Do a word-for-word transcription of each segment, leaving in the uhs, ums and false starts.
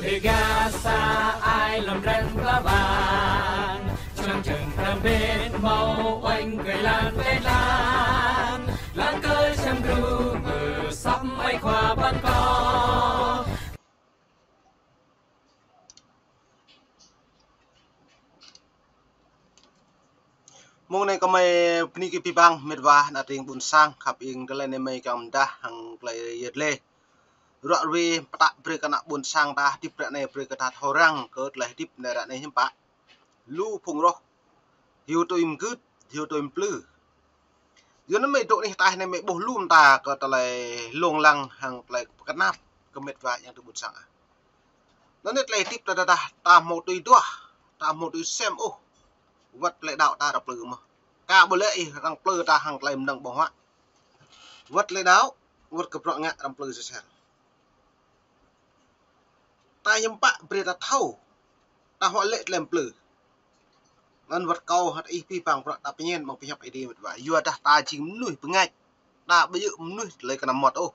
Dêgar sa ai lŏm dran pla bang, čơnăng čơnăng pơrăm bĕt hmâo uănh kơ lăn plei lăn, lăng kơ čăm gru mơsăp mai khua păn kơ. Mông anai kơmơi bơni kơ abih bang mĕt wa ană tring ƀuôn sang, khăp ing tơlơi anai mơi kiăng mơdah hăng tơlơi yơh lĕ. Ruă ruê pơtă brơi kơ ană ƀuôn sang ta hơdip ră anai brơi kơ ta thâo răng kơ tơlơi hơdip anai ră anai hiư̆m pă. Lu phung roh. Hyu tui mơgưt, hyu tui mơplư. Yua anŭn mơi dŏ anih ataih anai mơi ƀuh lu mơta kơ tơlơi lông lăng hăng tơlơi pơkơnăp kơ mĕt wa yang tui ƀuôn sang ah. Anŭn anai tơlơi hơdip ta, ta, ta, ta hmâo tui duah, ta hmâo tui sem ôh. Wơ̆t tơlơi đaŏ ta arăng plư mơ̆n. Ka ƀu lĕ ih arăng plư ta hăng tơlơi mơnơ̆ng ƀơ̆ng huă. Wơ̆t tơlơi đaŏ, wơ̆t kơ bruă ngă arăng plư sơsel. Ta hiư̆m pă brơi ta thâo, ta huă lĕ tơlơi plư. Anŭn wơ̆t kâo hăt ih abih bang bruă ta pơñen ƀơ̆ng pơhiăp Ơi Adai mĕt wa. Yua dah ta jing mơnuih bơngač, ta ƀu djơ̆ mơnuih tơlơi kơnăm mơmŏt ôh.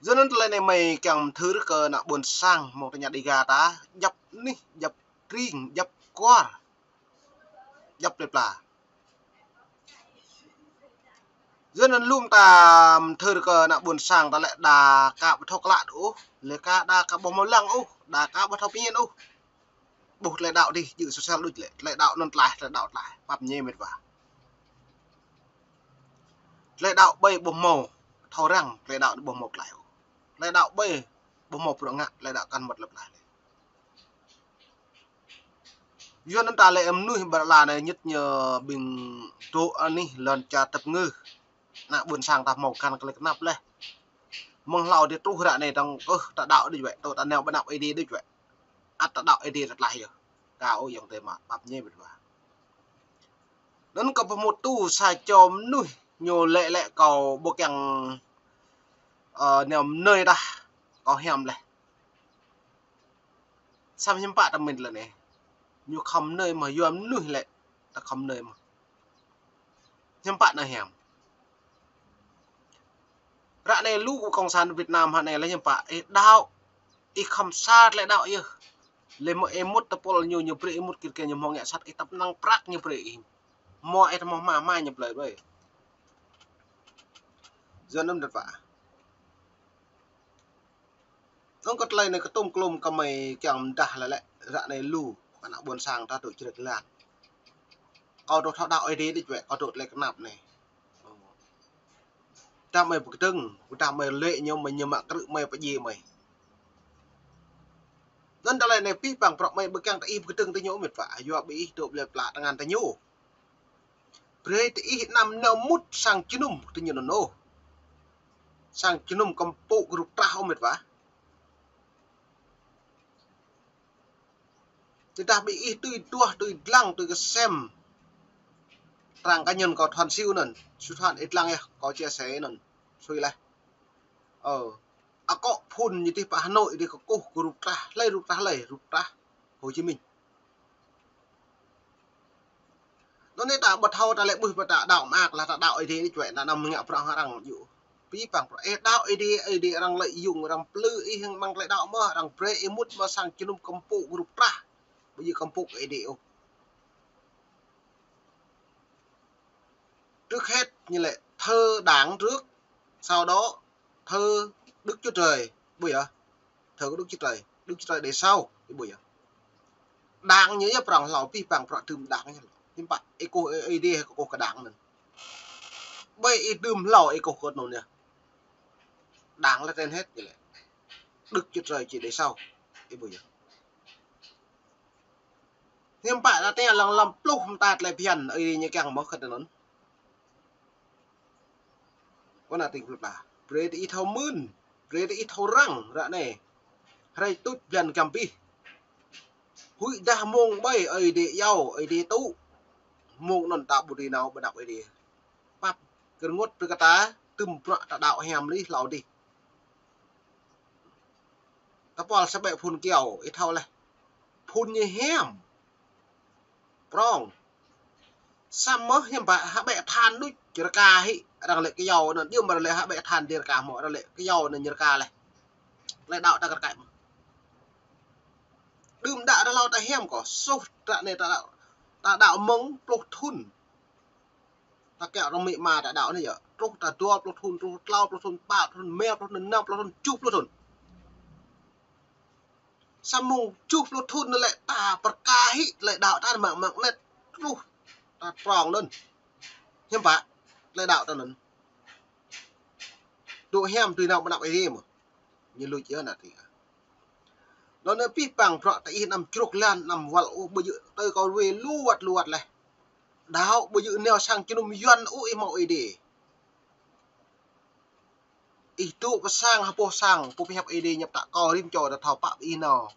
Yua anŭn tơlơi anai mơi kiăng mơthưr kơ ană ƀuôn sang mơ̆ng tơña Dêgar ta, djăp anih, djăp tring, djăp kuar, djăp plei pla. Yua anŭn lŏm ta mơthưr kơ ană ƀuôn sang ta lĕ đa ka ƀu thâo klă ôh, lĕ ka đa ka ƀu hmâo lăng ôh, đa ka ƀu thâo pơñen ôh. Ƀuh tơlơi đaŏ dih, djơ̆ sơsel đôč lĕ. Tơlơi đaŏ anŭn tlaih, tơlơi đaŏ tlaih. Pap ñe mĕt wa. Tơlơi đaŏ ƀơi ƀu hmâo thâo răng, tơlơi đaŏ ƀu hmâo tlaih ôh. Tơlơi đaŏ ƀơi ƀu hmâo bruă ngă, tơlơi đaŏ kăn mơmŏt lăp tlaih lĕ. Yua anŭn ta lĕ mơnuih ƀơi lŏn anai ñit ñu ƀing dŏ anih lŏn čar tơpơngư. Ană ƀuôn sang ta hmâo kăn tơlơi kơnăp leh. Mơ̆ng hlâo dih truh ră anai tơ̆ng kơh ta đaŏ đôč wĕ, tŏ ta nao ƀơi anăp Ơi Adai đôč wĕ. Ăt ta đaŏ Ơi Adai ta tlaih yơh. Ka ôh ayŏng adơi mă, pap ñe mĕt wa. Anŭn kâo pơhmut tui sa čô mơnuih ñu lĕ lĕ kâo ƀu kiăng, ơ, nao mơnơi dah kâo hiam leh. Samơ̆ hiư̆m pă ta mĭn tơlơi anai. Ñu khŏm mơnơi mơ̆n, yua mơnuih lĕ ta khŏm mơnơi mơ̆n. Hiư̆m pă nao hiam. Ră anai lu kơ Cộng sản Việt Nam hă anai lĕ hiư̆m pă. Ih đaŏ, ih khŏm sa tơlơi đaŏ yơh. Lĕ mơ̆ ih mŭt tơpul ñu, ñu brơi ih mŭt kir kir ñu hmâo ngă sat ih tăp năng prăk ñu brơi ih. Hmâo ih tơ hmâo hma hma ñu blơi blơi. Yua anŭn mĕt wa. Anŭn kơ tơlơi anai kơtum klum kơmơi kiăng mơdah lĕ lĕ ră anai lu ană ƀuôn sang ta dŏ črĕt lan. Kâo dŏ thâo đaŏ Ơi Adai đôč wĕ, kâo dŏ tơlơi kơnăp anai. Tơdah mơi pơkơdơ̆ng, tơdah mơi lĕ ñu, mơi ñu mă krư̆ mơi pơdjai mơi. Anŭn tơlơi anai abih bang bruă mơi ƀu kiăng tơ ih pơkơdơ̆ng tơ ñu mĕt wa, yua ƀing ih dŏ blơi pla tơngan tơ ñu. Brơi tơ ih anăm nao mŭt sang jơnum tơ ñu anŭn ôh. Sang jơnum kơmpŭ kơ rup trah ôh mĕt wa. Tơdah ƀing ih tui duah, tui dlăng, tui kơsem. Trang cá nhân kâo Thoan Siu anŭn, Siu Thoan ih dlăng yơh, kâo chia sẻ anŭn. Sui leh. Ơ, akŏ phun ñu dih pơ Hà Nội dih kơkuh kơ rup trah, hlơi rup trah hlơi, rup trah Hồ Chí Minh. Anŭn anai ta ƀu thâo ta lĕ ƀuh ƀu ta đaŏ mơak lah ta đaŏ Ơi Adai đôč wĕ, ta anăm ngă bruă hăng arăng yơh. Abih bang bruă ih đaŏ Ơi Adai, Ơi Adai arăng lợi dụng, arăng plư ih hăng mơ̆ng tơlơi đaŏ mơ̆n, arăng brơi ih mŭt mơ̆ng sang jơnum kơmpŭ kơ rup trah. Ƀu djơ̆ kơmpŭ kơ Ơi Adai ôh. Trước hết ñu lĕ thờ Đảng trước, sau đó thờ Đức Chúa Trời. Ƀuh yơh. Thờ Đức Chúa Trời, Đức Chúa Trời để sau, ih ƀuh yơh. Đảng ñu yơh prŏng hlâo abih bang bruă đưm Đảng ñu. Hiư̆m pă ih kơkuh Ơi Adai kơkuh kơ Đảng anŭn. Ƀơi ih đưm hlâo ih kơkuh kơ anŭn yơh. Đảng là trên hết ñu lĕ. Đức Chúa Trời chỉ để sau, ih ƀuh yơh. Hiư̆m pă ta tơña lăng lăm pluh mơta tơlơi phiăn Ơi Adai ñu kiăng mơ̆ khăt anŭn. Kơ ană tring plơi pla. Brơi tơ ih thâo mưn, brơi tơ ih thâo răng ră anai. Hrơi tuč blan giăm abih. Huĭ dah mông ƀơi Ơi Adai iâu, Ơi Adai tŭ. Mông anŭn ta ƀu dưi nao ƀơi anăp Ơi Adai. Pap kơ rơngot brơi kơ ta, tơm bruă ta đaŏ hiam lih hlâo dih. Tơpul sa ƀĕ phun kyâo, ih thâo leh. Phun ñu hiam. Prŏng. Samơ̆ hiư̆m pă ha ƀĕ than đôč rơka hĭ, arăng lĕ kyâo anŭn, djơ̆ mơ̆ arăng lĕ ha ƀĕ than dih rơka hmâo, arăng lĕ kyâo anŭn ñu rơka leh. Tơlơi đaŏ ta kơ rơkai mơ̆n. ta hiam kơ, suh ră anai ta đaŏ, ta đaŏ mơ̆ng pluh thŭn. Ta kiăng rơmĭ mă ta đaŏ anai yơh. Truh ta dua pluh thŭn, truh tlâo pluh thŭn, pă pluh thŭn, rơma pluh thŭn, năm pluh thŭn, tơjuh pluh thŭn. Samơ̆ tơjuh pluh thŭn anŭn lĕ ta pơrkă hĭ tơlơi đaŏ ta mơ̆ng mơ̆ng anet truh ta prŏng anŭn. Hiư̆m pă tơlơi đaŏ ta anŭn. Dŏ hiam tui nao ƀơi anăp Ơi Adai mơ̆n. Ñu luč yơh ană tring. Anŭn anai pih pang bruă ta ih anăm čruk lan, anăm wăl ôh, ƀu djơ̆ tơlơi kâo ruai luăt luăt laih. Đaŏ ƀu djơ̆ nao sang jơnum Yuan ôh ih hmâo Ơi Adai. Ih dŏ pơ sang, ha boh sang, pô pơhiăp Ơi Adai ñăp tă kâo rĭm čô ta thâo pă ih nao.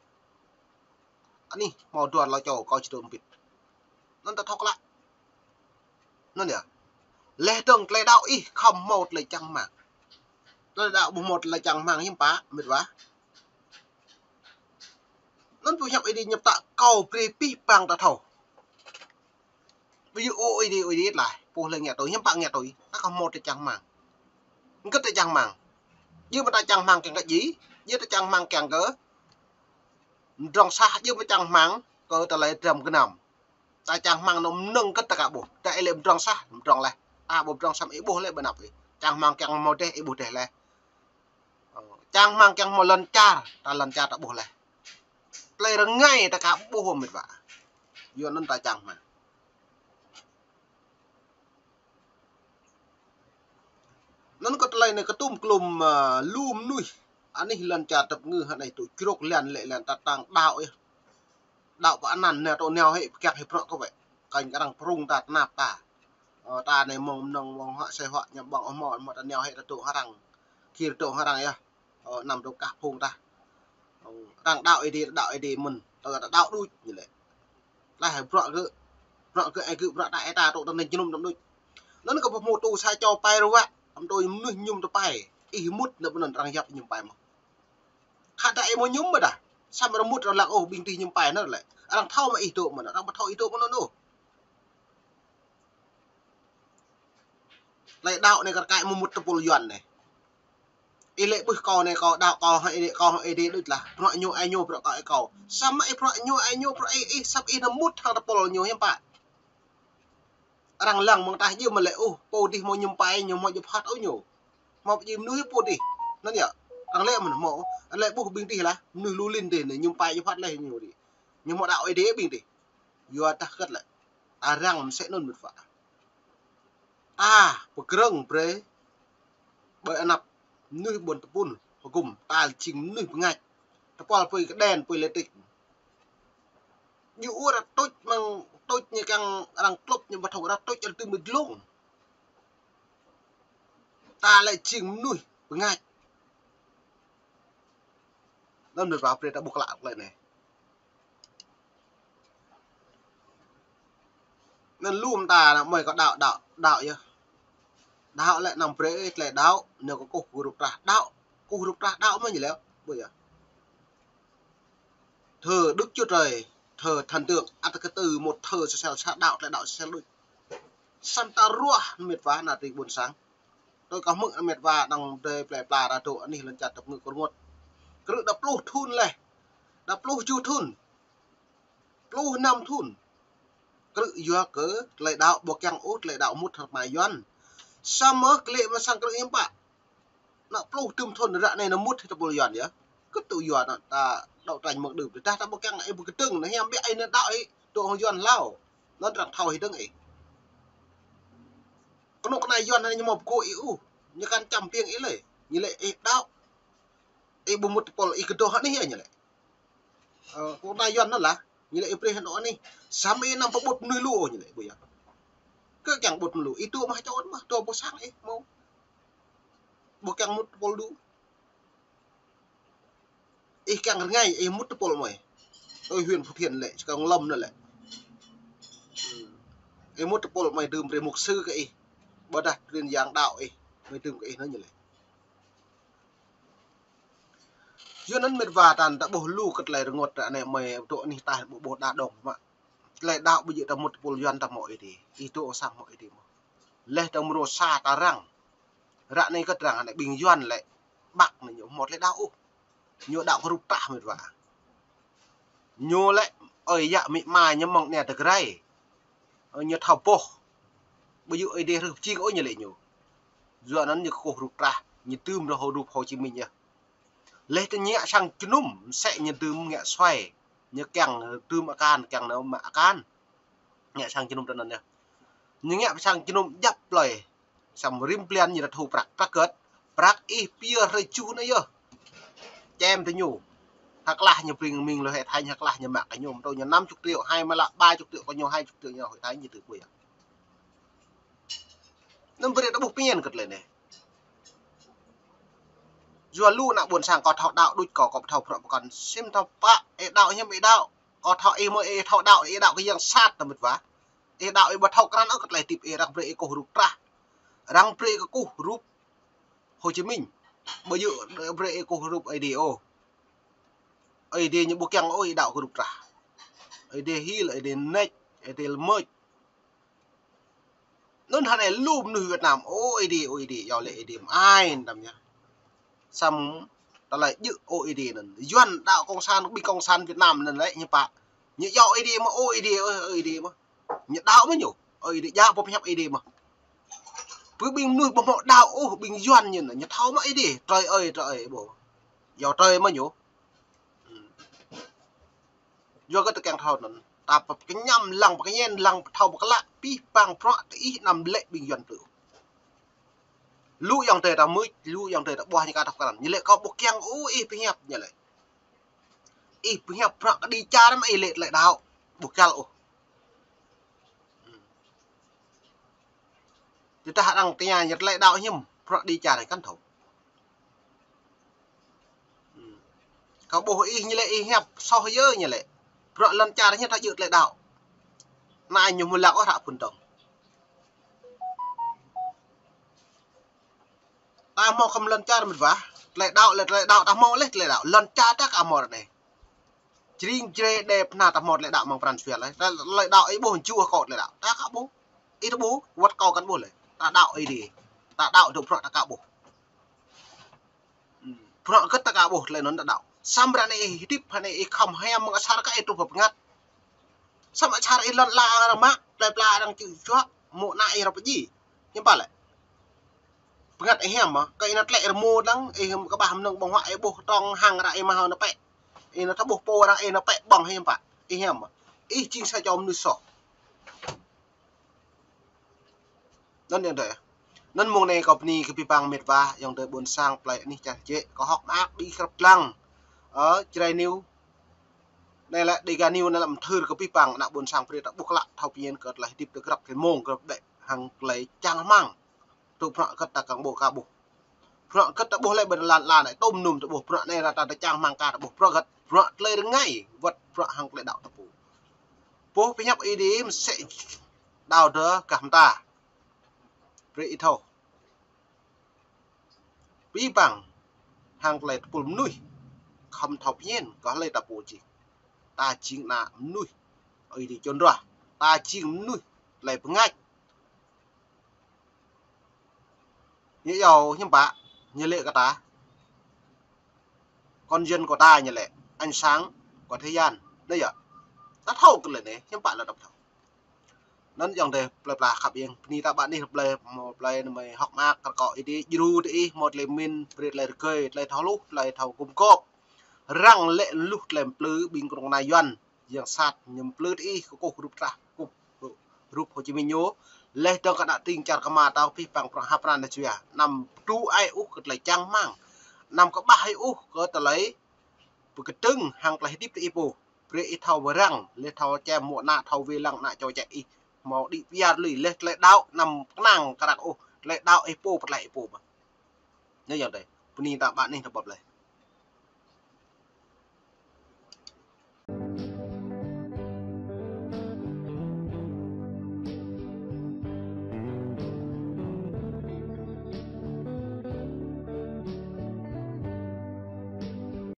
Anih hmâo dua hlâo čô kâo či dŏ mbĭt. Anŭn ta thâo klă. Anŭn yơh. Laih dơ̆ng tơlơi đaŏ ih khŏm hmâo tơlơi čang rơmang. Tơlơi đaŏ ƀu hmâo tơlơi čang rơmang hiư̆m pă, mĕt wa. Anŭn pô pơhiăp Ơi Adai ñăp tă kâo brơi pih pang ta thâo. Ƀu djơ̆ ôh Ơi Adai, Ơi Adai laih, pô hlơi ngă tui, hiư̆m pă ngă tui, ta khŏm hmâo tơlơi čang rơmang. Hơget tơlơi čang rơmang. Djơ̆ mơ̆ ta čang rơmang kiăng kơ djai, djơ̆ ta čang rơmang kiăng kơ mdrŏng sah, djơ̆ mơ̆ čang rơmang kơ tơlơi dram gơnam. Ta čang rơmang anŭn mơnơ̆ng hơget ta ka ƀuh. Ta ih lĕ mdrŏng sah, mdrŏng laih. Ta ƀu mdrŏng sah ih ƀuh laih ƀơi anăp ih. Čang rơmang kiăng hmâo dêh, ih ƀuh dêh laih. Ơ, čang rơmang kiăng hmâo lŏn čar, ta lŏn čar ta ƀuh laih. Tơlơi rơngai ta ka ƀuh mĕt wa. Yua anŭn ta čang rơmang. Anŭn kơ tơlơi anai kơtum klum, ơ, lu mơnuih. Anih lŏn čar tơpơngư hă anai tŭ čruk lan lĕ lan ta tăng đaŏ yơh. Đaŏ pơ anăn nao tŭ nao hĭ pơkiăng hĭ bruă kơ wĕ. Kơnh kơ arăng prung ta tơnap ta. Ơ, ta anai mơ̆ng mơnơ̆ng mơ̆ng huă sai huă ñăm ƀơ̆ng ôh hmâo, hmâo ta nao hĭ ta dŏ hơrăng. Gir dŏ hơrăng yơh. Ơ, anăm dŏ kah phung ta. Ơ, arăng đaŏ Ơi Adai, đaŏ Ơi Adai mơ̆n. Tơl ta đaŏ đôč ñu lĕ. Laih bruă gơ̆, bruă gơ̆ ai gơ̆ bruă ta ai ta tŭ tơnĕng jơnum anăm đôč. Anŭn kơ pơhmutu sa čô pai ruă, anăm tui mơnuih mơñum tơpai. Ih mŭt nao pơ anŭn arăng yap mơñum pai mơ̆n. Khă ta ih mơñum mơ̆n dah. Samơ̆ arăng mŭt arăng lăng ôh ƀing tih mơñum pai anŭn lĕ. Arăng thâo mă ih dŏ mơ̆n, arăng ƀu thâo ih dŏ mơ̆n anŭn ôh. Tơlơi đaŏ anai kar kaĭ mơ̆ mŭt tơpul Yuan anai. Ih lĕ ƀuh kâo anai kâo đaŏ kâo hăng Ơi Adai, kâo hăng Ơi Adai đôč lah. Bruă ñu ai ñu bruă kâo ai kâo. Samơ̆ ih bruă ñu ai ñu bruă ih, ih săp ih nao mŭt hăng tơpul ñu hiư̆m pă. Arăng lăng mơ̆ng tah djơ̆ mơ̆ lĕ ôh, pô dih hmâo mơñum pai ñu hmâo djŏp hăt ôh ñu. Hmâo pơdjai mơnuih pô dih. Anŭn yơh. Arăng lĕ mơ̆n hmâo, arăng lĕ ƀuh ƀing dih lah, mơnuih lu lin dih anai mơñum pai djŏp hăt laih ñu dih. Ñu hmâo đaŏ Ơi Adai ƀing dih. Yua dah hơget lĕ. Arăng mơsĕ anŭn mĕt wa. Ta pơgrơ̆ng brơi ƀơi anăp mơnuih ƀôn tơpul hơgŭm, ta jing mơnuih bơngač. Tơpul apui kơđen, apui lĕ tĭk. Ñu ur ră tuč mơ̆ng tuč ñu kiăng arăng klŭp ñu ƀu thâo ră tuč arăng tui mơ̆ glông. Ta lĕ jing mơnuih bơngač. Anŭn mĕt wa brơi ta ƀuh klă tơlơi anai. Anŭn lŏm ta ană mơi kơ đaŏ, đaŏ, đaŏ yơh. Đaŏ lĕ anăm brơi tơlơi đaŏ, anai kơ kơkuh rup trah đaŏ, kơkuh rup trah đaŏ mơ̆ ñu lĕ, ƀu yơh. Thờ Đức Chúa Trời, thờ thần tượng, ăt kơ tơ một thờ sơsel sa đaŏ, tơlơi đaŏ sơsel đôč. Samơ̆ ta ruah mĕt wa ană tring ƀôn sang. Tui kâo hmư̆ mĕt wa dăng dơi plơi pla ta dŏ anih lŏn čar tơpơngư kơ rơngot. Krư̆ đa pluh thŭn laih. Đa pluh tơjuh thŭn. Pluh năm thŭn. Krư̆ yua kơ tơlơi đaŏ ƀu kiăng ôh, tơlơi đaŏ mŭt hăng tơma Yuan. Samơ̆ kơ lĕ mă sang krư̆ hiư̆m pă. Ană pluh tơjuh thŭn ră anai nao mŭt hĭ tơpul Yuan yơh. Kơ tŭ Yuan ană ta đaŏ trănh mơ̆ng đưm. Tơdah ta ƀu kiăng ih ƀu kơdơ̆ng, ană hiam biă ih nao đaŏ ih, dŏ hăng Yuan hlâo. Anŭn arăng thâo hĭ dơ̆ng ih. Kơnuk kơna Yuan anai ñu hmâo pơgô̆ ih ôh. Ñu kăn čăm piêng ih lơi. Ñu lĕ ih đaŏ. Ih ƀu mŭt tơpul, ih kơdŏh hă anih yơh ñu lĕ. Ơ, kơnuk kơna Yuan anŭn lah. Ñu lĕ ih brơi hơnŭn anih. Samơ̆ ih anăm pơƀut mơnuih lu ôh ñu lĕ, ƀu yơh. Kơ kiăng ƀut mơnuih lu. Ih dŏ mă čô mă, dŏ pơ sang ih hmâo. Ƀu kiăng mŭt tơpul lu. Ih kiăng rơngai, ih mŭt tơpul mơi. Tui huyện Phú Thiện lĕ, čơkăng lŏm anŭn lĕ. Ih mŭt tơpul mơi dưm brơi mục sư kơ ih. Ƀôdah truyền giảng đạo ih, mơi dưm kơ ih anŭn ñu lĕ. Yua anŭn mĕt wa ta ƀuh lu kơ tơlơi rơngot ră anai mơi dŏ anih ta ƀu ƀuh đa đŏng mă. Tơlơi đaŏ ƀu djơ̆ ta mŭt tơpul Yuan ta hmâo Ơi Adai. Ih dŏ sang hmâo Ơi Adai mơ̆n. Laih ta mrô sa ta răng. Ră anai kơ ta răng anai ƀing Yuan lĕ Bắc anai ñu hmâo tơlơi đaŏ ôh. Ñu đaŏ kơ rup trah mĕt wa. Ñu lĕ Ơi yă mĭ ma ñu mơ̆ng anai tơ Jrai. Ơ, ñu thâo boh. Ƀu djơ̆ Ơi Adai hrih pơjing ôh ñu lĕ ñu. Yua anŭn ñu kơkuh rup trah, ñu dưm rơhô rup Hồ Chí Minh yơh. Laih tơ ngă sang jơnum, mơsĕ ñu dưm ngă suai. Ñu kiăng dưm akan, kiăng nao mă akan. Ngă sang jơnum tơ anŭn yơh. Ñu ngă sang jơnum djăp plơi. Samơ̆ rĭm blan ñu ră thu prăk, prăk hơget? Prăk ih pia hrơi tơjuh anai yơh. Čem tơ ñu. Hơklah ñu bring mĭn lŏ hĕ thañ, hơklah ñu mă kơ ñu, mơ̆ tơ ñu năm chục triệu, hai mươi lăm, ba chục triệu kơ ñu, hai chục triệu ñu hĕ thañ ñu tơ kui. Anŭn brơi ta ƀuh pơñen kơ tơlơi anai. Yua lu ană ƀôn sang kâo thâo đaŏ đôč kâo, kâo ƀu thâo prăk pơkŏn. Sim thâo pă, ih đaŏ hiư̆m ih đaŏ. Kâo thâo ih mơ̆ ih thâo đaŏ, ih đaŏ kơ yang sat tơ mĭt wa. Ih đaŏ ih ƀu thâo krăn ôh kơ tơlơi hơdip ih, arăng brơi ih kơkuh rup trah. Arăng brơi ih kơkuh rup Hồ Chí Minh. Ƀu djơ̆ brơi ih kơkuh rup Ơi Adai ôh. Ơi Adai ñu ƀu kiăng ôh ih đaŏ kơ rup trah. Ơi Adai hil, Ơi Adai nĕč, Ơi Adai lơmơč. Anŭn hơnai lu mơnuih Việt Nam, ơ Ơi Adai, ơ Ơi Adai, yua lĕ Ơi Adai mơai tam yơh. Samơ̆ tơlơi djơ̆ ơ Ơi Adai anŭn. Yuan đaŏ cộng sản, ƀing cộng sản Việt Nam anŭn lĕ ñu pă. Ñu yua Ơi Adai mơ̆, ơ Ơi Adai, ơ Ơi Adai mơ̆. Ñu đaŏ mơ̆ ñu. Ơ Ơi Adai, djă pô pơhiăp Ơi Adai mơ̆. Pơ ƀing mơnuih ƀu hmâo đaŏ ôh, ƀing Yuan ñu anŭn, ñu thâo mơ̆ Ơi Adai, trơi ơi, trơi ơi ƀu. Yua trơi mơ̆ ñu. Yua kơ tơkeng thâo anŭn, ta pơkơñăm lăng, pơkơñen lăng, pơthâo pơklă, pih pang prăk tơ ih anăm lĕ ƀing Yuan plư. Lu ayŏng adơi ta mưč, lu ayŏng adơi ta ƀuh ñu ka thâo krăn. Ñu lĕ kâo ƀu kiăng ôh ih pơhiăp ñu lĕ. Ih pơhiăp prăk kơđi čar mơ̆ ih lĕ tơlơi đaŏ. Ƀu kăl ôh. Tơdah arăng tơña ñu tơlơi đaŏ hiư̆m, prăk kơđi čar kăn thâo. Kâo ƀuh ih ñu lĕ ih hiăp soh yơh ñu lĕ. Prăk lŏn čar ñu ta djơ̆ tơlơi đaŏ. Anai ñu mơ̆ lăng ôh hră phun tong. Ta hmâo khŏm lŏn čar mĭt wa. Tơlơi đaŏ lĕ tơlơi đaŏ ta hmâo lĕ tơlơi đaŏ. Lŏn čar ta ka hmâo ră anai. Jring jre đe pơna ta hmâo tơlơi đaŏ mơ̆ng pran jua lĕ. Tơlơi đaŏ ih ƀuh jua kâo tơlơi đaŏ. Ta ka ƀuh. Ih ta ƀuh, wơ̆t kâo kăn ƀuh lĕ. Ta đaŏ Ơi Adai. Ta đaŏ dŏ prăk ta ka ƀuh. Prăk hơget ta ka ƀuh tơlơi anŭn ta đaŏ. Samơ̆ ră anai ih hơdip, ră anai ih khŏm hiam mơ̆ng asar kơ ih truh pơ bơngăt. Samơ̆ asar ih lŏn la arăng mă, plơi pla arăng čư̆ čuă, mơ̆ ană ih ră pơjing. Hiư̆m pă lĕ. Bơngăt ih hiam mơ̆, kơ ih nao tlĕ rơmô lăng, ih kơƀah mơnơ̆ng ƀơ̆ng huă ih ƀuh tŏng hăng ră ih mă hao nao pĕ. Ih nao thâo ƀuh pô arăng ih nao pĕ ƀơ̆ng hiư̆m pă. Ih hiam mơ̆. Ih jing sa čô mơnuih soh. Anŭn ayŏng adơi. Anŭn mông anai kâo bơni kơ abih bang mĕt wa, ayŏng adơi ƀôn sang plơi anih čar jĕ, kâo hơ̆k mơak ƀing krăp lăng. Ơ, Jrai News. Anai lĕ Dega News anai lĕ mơthưr kơ abih bang ană ƀôn sang brơi ta ƀuh klă thâo pơñen kơ tơlơi hơdip tơ grăp tơlơi mông grăp đĕ hăng tơlơi čang rơmang. Truh prăk hơget ta kăn ƀuh ka ƀuh. Prăk hơget ta ƀuh lĕ ƀơi lŏn la anai tôm num ta ƀuh prăk anai ră ta čang rơmang ka ta ƀuh prăk hơget. Prăk tơlơi rơngai wơ̆t prăk hăng tơlơi đaŏ ta ƀuh. Pô pơhiăp Ơi Adai mơsĕ đaŏ tơ gah mơta. Brơi ih thâo. Abih bang hăng tơlơi tơpul mơnuih khŏm thâo pơñen kơ hlơi ta pô jing. Ta jing ană mơnuih Ơi Adai čon ruah. Ta jing mơnuih tơlơi bơngač. Ñu yua hiư̆m pă, ñu lĕ kơ ta. Con dân của ta ñu lĕ, ánh sáng của thế gian. Anai yơh. Ta thâo kơ tơlơi anai, hiư̆m pă lĕ ta ƀu thâo. Anŭn ayŏng adơi plơi pla khăp iêng, bơni ta ƀă anih plơi, mơ̆ plơi anai mơi hơ̆k mơak, kơ kâo Ơi Adai djru tơ ih, mơ̆ tơlơi pơmĭn, brơi tơlơi rơgơi, tơlơi thâo hluh, tơlơi thâo gum gôp. Răng lĕ hluh tơlơi plư ƀing kơnung kơna Yuan, yang sat ñu plư tơ ih, kơkuh rup trah, kơkuh rup Hồ Chí Minh ñu. Laih dơ̆ng kơ ană tring čar kơma ta abih bang prong hăp răn anai jua. Anăm pơtŭ ai ôh kơ tơlơi čang rơmang. Anăm kơƀah ai ôh kơ tơlơi pơkơdơ̆ng hăng tơlơi hơdip tơ ih pô. Brơi ih thâo wơ̆t răng, laih thâo čem mơ̆ ană thâo wai lăng ană čô čĕ ih. Hmâo đĭ pơyar lui, laih tơlơi đaŏ anăm kơnang kơrak ôh, tơlơi đaŏ ih pô pơtlaih ih pô mơ̆n. Anai ayŏng adơi, bơni ta ƀă anih ta ƀuh lĕ.